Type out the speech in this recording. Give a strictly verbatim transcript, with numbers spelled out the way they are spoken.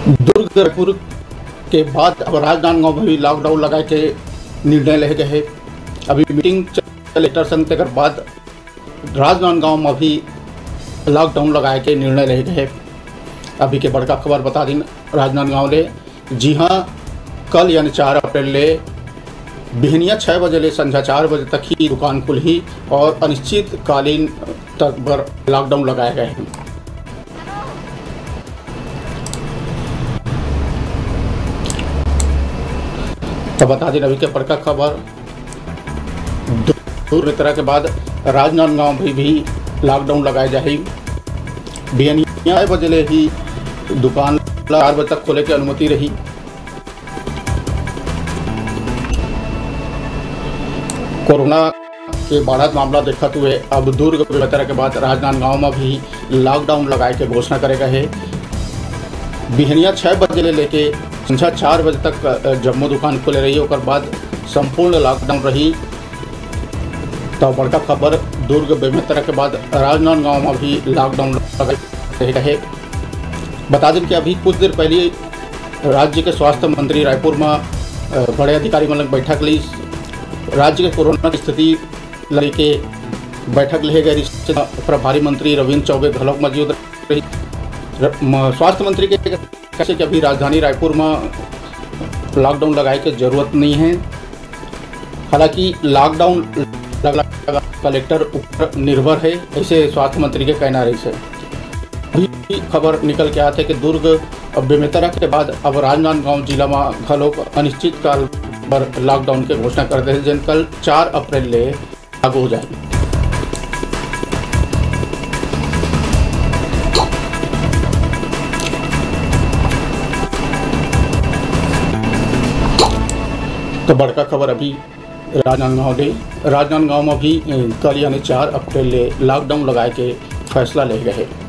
दुर्ग रायपुर के बाद अब राजनांदगांव में भी लॉकडाउन लगाए के निर्णय लेहे गए हे। अभी मीटिंग चले कलेक्टर संग, तेकर बाद राजनांदगांव में भी लॉकडाउन लगाए के निर्णय लेहे गए हे। अभी के बड़का खबर बता दिन राजनांदगांव ले, जी हाँ, कल यानी चार अप्रैल ले बिहनिया छः बजे ले संझा चार बजे तक ही दुकान खुलही और अनिश्चितकालीन तक बर लॉकडाउन लगाए गए हे। तो बता दिन अभी के बड़का खबर, दुर्ग बेमेतरा के बाद राजनांदगांव भी, भी लॉकडाउन लगाए जाही। बिहनिया छः बजे ले ही दुकान ला चार बजे तक खोले के अनुमति रही। कोरोना के बढ़त मामला देखत हुए अब दुर्ग बेमेतरा के बाद राजनांदगांव में भी लॉकडाउन लगाए के घोषणा करे गए हे। बिहनिया छः बजे ले लेके संझा चार बजे तक, अ, जम्मो दुकान खुले रही, ओकर बाद संपूर्ण लॉकडाउन रही। तो बड़का खबर दुर्ग बेमेतरा के बाद राजनांदगांव में भी लॉकडाउन लगाए गए हे। बता दें कि अभी कुछ देर पहले राज्य के स्वास्थ्य मंत्री रायपुर में, अ, बड़े अधिकारी मन लग बैठक ली। राज्य के कोरोना की स्थिति लेके बैठक लेहे गए रहिस, प्रभारी मंत्री रविंद्र चौबे घलोक मौजूद रहिस। र-, म-, स्वास्थ्य मंत्री के कहे कि अभी राजधानी रायपुर में लॉकडाउन लगाए के जरूरत नहीं है, हालांकि लॉकडाउन लग-, लग-, कलेक्टर ऊपर निर्भर है, ऐसे स्वास्थ्य मंत्री के कहना रहिस हे। अभी खबर निकल के आत हे कि दुर्ग अउ बेमेतरा के बाद अब राजनांदगांव जिला में घलोक अनिश्चित काल बर लॉकडाउन के घोषणा कर दे हे, जेन कल चार अप्रैल ले लागू हो जाही। तो बड़का खबर अभी राजनांदगांव ले, राजनांदगांव में भी, अ, कल यानी चार अप्रैल ले लॉकडाउन लगाए के फैसला ले गए हे।